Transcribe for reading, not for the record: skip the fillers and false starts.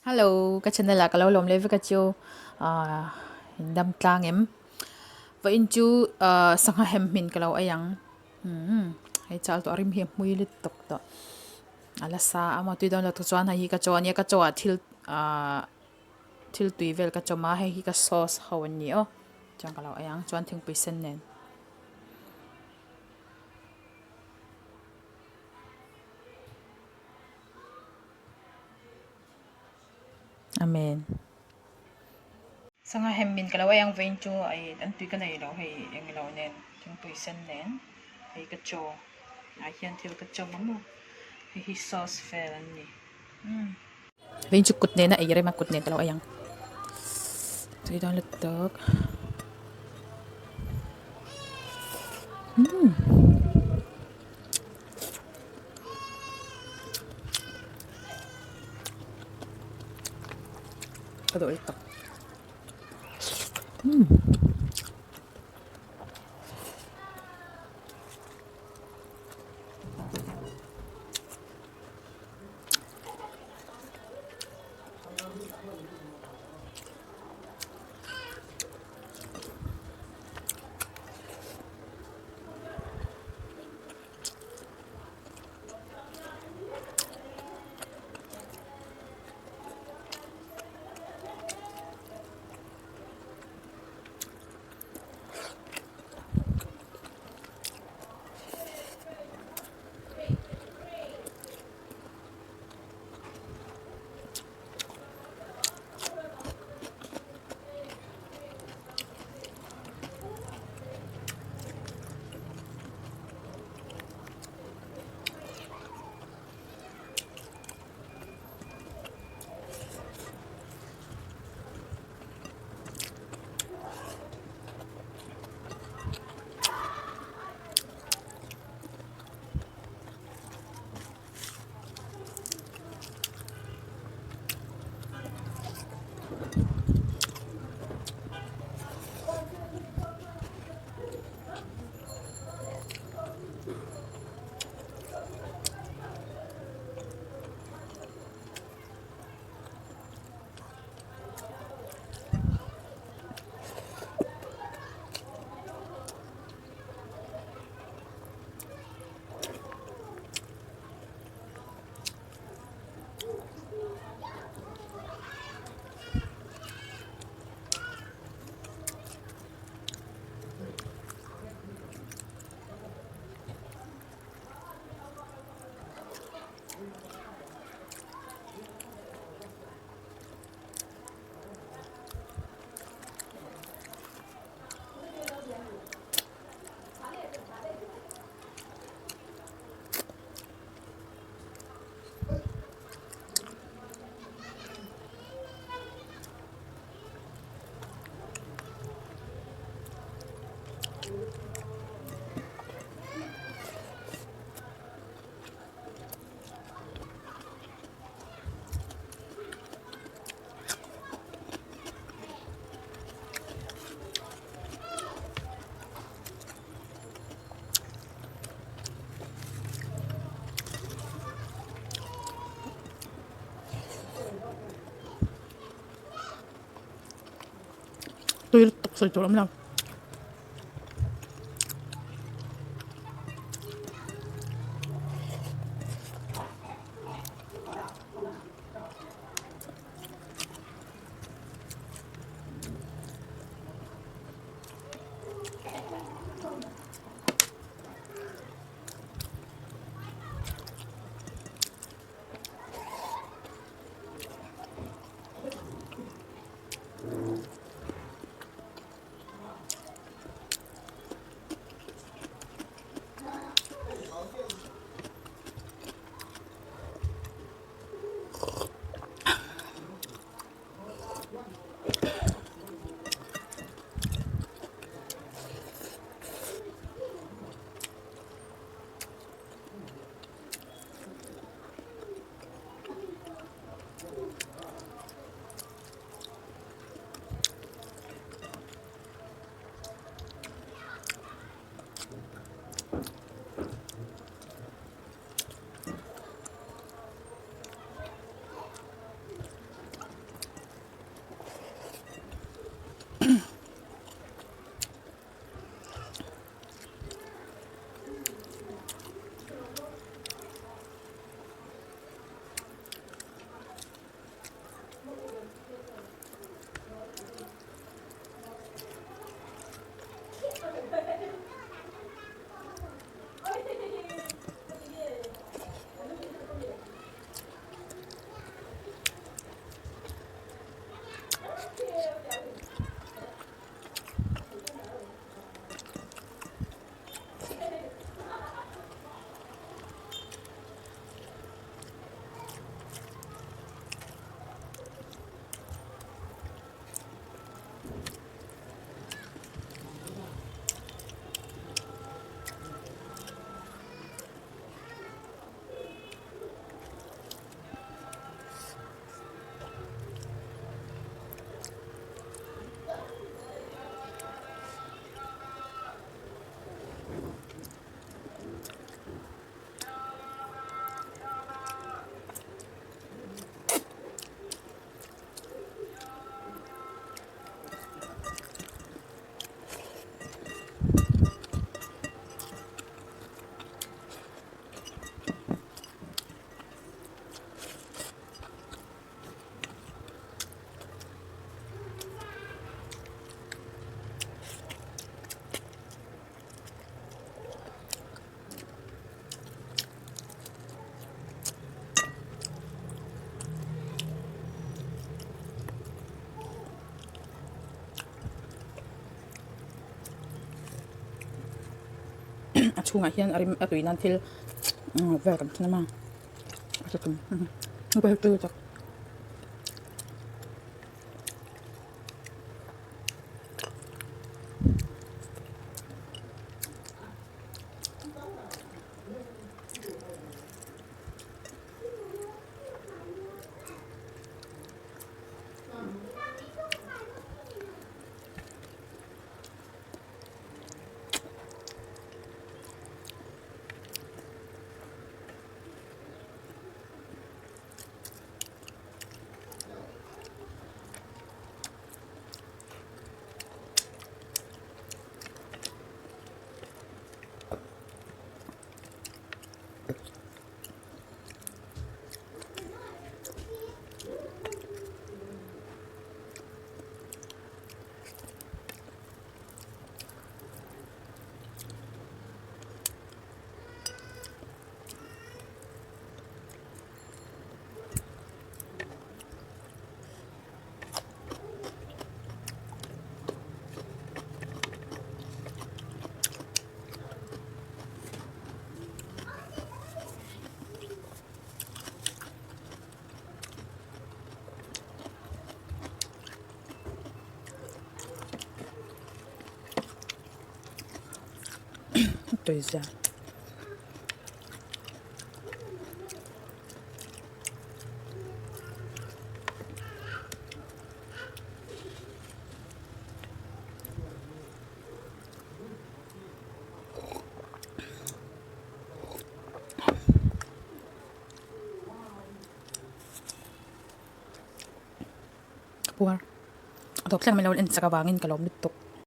Hello ka channel ah ka lo lawm leh vek a chu ahh in dam tlang em vawiin chu ahh sangha hem hmin ka lo ei ang umm hei chal tawh a rim hi a hmui lutuk tawh a la sa a maw tui dawn lo te chuan hei hi ka chaw a nia ka chaw ah thil ahh thil tui vel ka chawm a hei hi ka sauce ho an ni aw chuan ka lo ei ang chuan thingpui sen nen. Amen. Sangha hem min ka lo ei ang vawiin chu ei an tui ka nei lo hei englo nen thingpui sen nen hei ka chaw ah hian thil ka chawm a maw hei hi sauce vel an ni umm. Vawiin chu kut nena ei rem a kut nen ka lo ei ang tui dawn lutuk umm. Ka duh lutuk umm. Tui lutuk sawi tur a awm lo. chhungah hian a rim a tui nan thil vel kan thun a maw a tha tum hei pawh hi tui tak. Tuizia. Ka puar a tawp thleng mai lo en chak avangin ka lawm lutuk.